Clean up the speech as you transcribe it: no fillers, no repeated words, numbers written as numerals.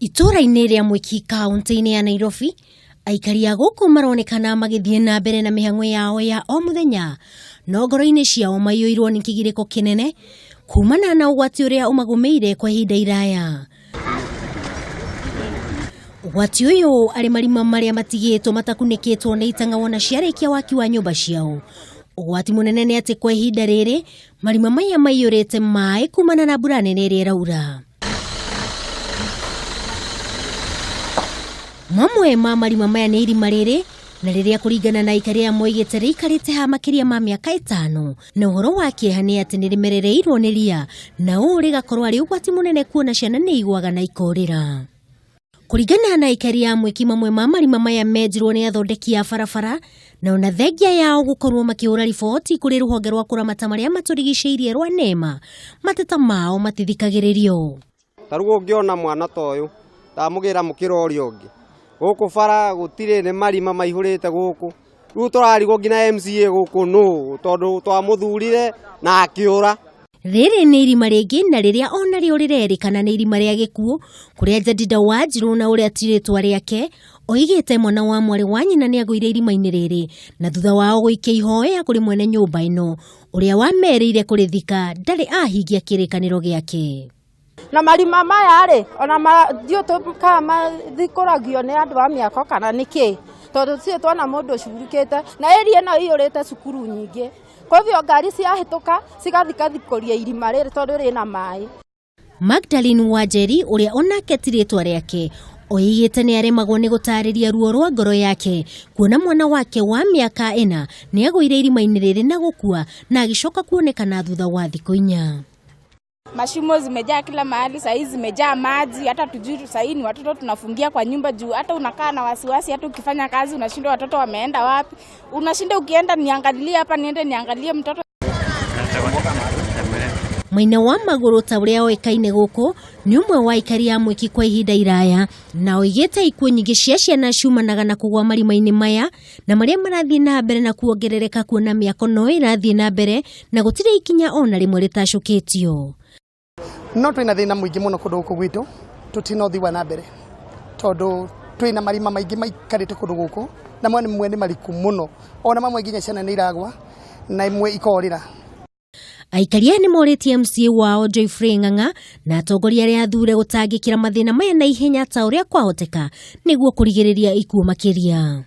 Itũũra-inĩ rĩa Mwiki kaũntĩ-inĩ ya Nairobi, aikari a gũkũ maronekana magĩthiĩ na mbere na mĩhang'o yao ya o mũthenya, no ngoro-inĩ ciao maiyũirwo nĩ kĩgirĩko kĩnene kumana na ũgwati ũrĩa ũmagũmĩire kwa ihinda iraya. Ũgwati ũyũ arĩ marima marĩa matigĩtwo matakunĩkĩtwo nĩ itang'a wona ciarĩkia waki wa nyũmba ciao. Ũgwati mũnene nĩ atĩ kwa ihinda rĩrĩ marima maya maiyũrĩte maĩ kumana na mbura nene ĩrĩa ĩraura. Mamwe ma marima maya nĩ irima rĩrĩ na rĩrĩa kũringana na aikari aya moigĩte rĩikarĩte ha makĩria ma mĩaka ĩtano na ũhoro wa kĩeha nĩ atĩ nĩ rĩmerereirwo nĩ ria na ũũ rĩgakorwo arĩ ũgwati mũnene kuona ciana nĩ igwaga na ikorĩra. Kũringana na aikari a Mwiki mamwe ma marima maya menjirwo nĩ athondeki a barabara na ona thengia yao gũkorwo makĩhũra riboti kũrĩ rũhonge rwa kũramata marĩa matũrigicĩirie rwa NEMA mateta mao matithikagĩrĩrio. Ta rĩu ũngĩona mwana ta ũyũ ndamũgĩra mũkĩra ũrĩa ũngĩ gũkũ bara gũtirĩ nĩ marima maihũrĩte gũkũ rĩu tũrarigwo nginya MCA gũkũ nũ tondũ twamũthurire na akĩũra. Rĩrĩ nĩ irima rĩngĩ na rĩrĩa ona rĩo rĩrerĩkana nĩ irima rĩa gĩkuũ kũrĩa Jadida Wanjirũ na ũrĩa ti rĩtwa rĩake oigĩte mwana wa mwarĩ wa nyina nĩ agũire irima-inĩ rĩrĩ na thutha wao gũikia ihoya kũrĩ mwene nyũmba ĩno ũrĩa wamerĩire kũrĩthika ndarĩ ahingia kĩrĩkanĩro gĩake. Na marima maya rĩ ona ndiũ kana mathikũragio nĩ andũ a mĩako kana nĩ kĩ tondũ tirĩ tuona mũndũ ũcugurikĩte na area ĩno ĩiyũrĩte cukuru nyingĩ kwa hivyo ngari ciahĩtũka cigathikathikũria irima rĩrĩ tondũ rĩna maĩ. Magdalene Wanjeri ũrĩa onake ti rĩtwa rĩake oigĩte nĩ aremagwo nĩ gũtarĩria ruo rwa ngoro yake kuona mwana wake wa mĩaka ĩna nĩ agũire irima-inĩ rĩrĩ na gũkua na agĩcoka kuonekana thutha wa thikũ inya. Mashimo zimejaa kila mahali, sahii zimejaa maji, hata tujui sahii ni watoto tunafungia kwa nyumba juu hata unakaa na wasiwasi, hata ukifanya kazi unashindwa watoto wameenda wapi, unashinda ukienda niangalie hapa, niende niangalie mtoto. Maina wa magũrũ ta ũrĩa oĩkaine gũkũ nĩ ũmwe wa aikari a Mwiki kwa ihinda iraya na oigĩte ikuũ nyingĩ cia ciana ciumanaga na kũgwa marima-inĩ maya na marĩa marathiĩ na mbere na kuongerereka kuona mĩako no ĩrathiĩ na mbere na gũtirĩ ikinya ona rĩmwe rĩtacũkĩtio. No twĩna thĩna mũingĩ mũno kũndũ gũkũ gwitũ tũtina ũthii wa na mbere tondũ twĩna marima maingĩ maikarĩte kũndũ gũkũ na mamwe nĩ mariku mũno ona mamwe nginya ciana nĩ iragwa na imwe ikorĩra. Aikari aya nĩ morĩtie MCA wao Geoffrey Ng'ang'a na atongoria arĩa athure gũtangĩkĩra mathĩna maya na ihenya ta ũrĩa kwahoteka nĩguo kũrigĩrĩria ikuũ makĩria.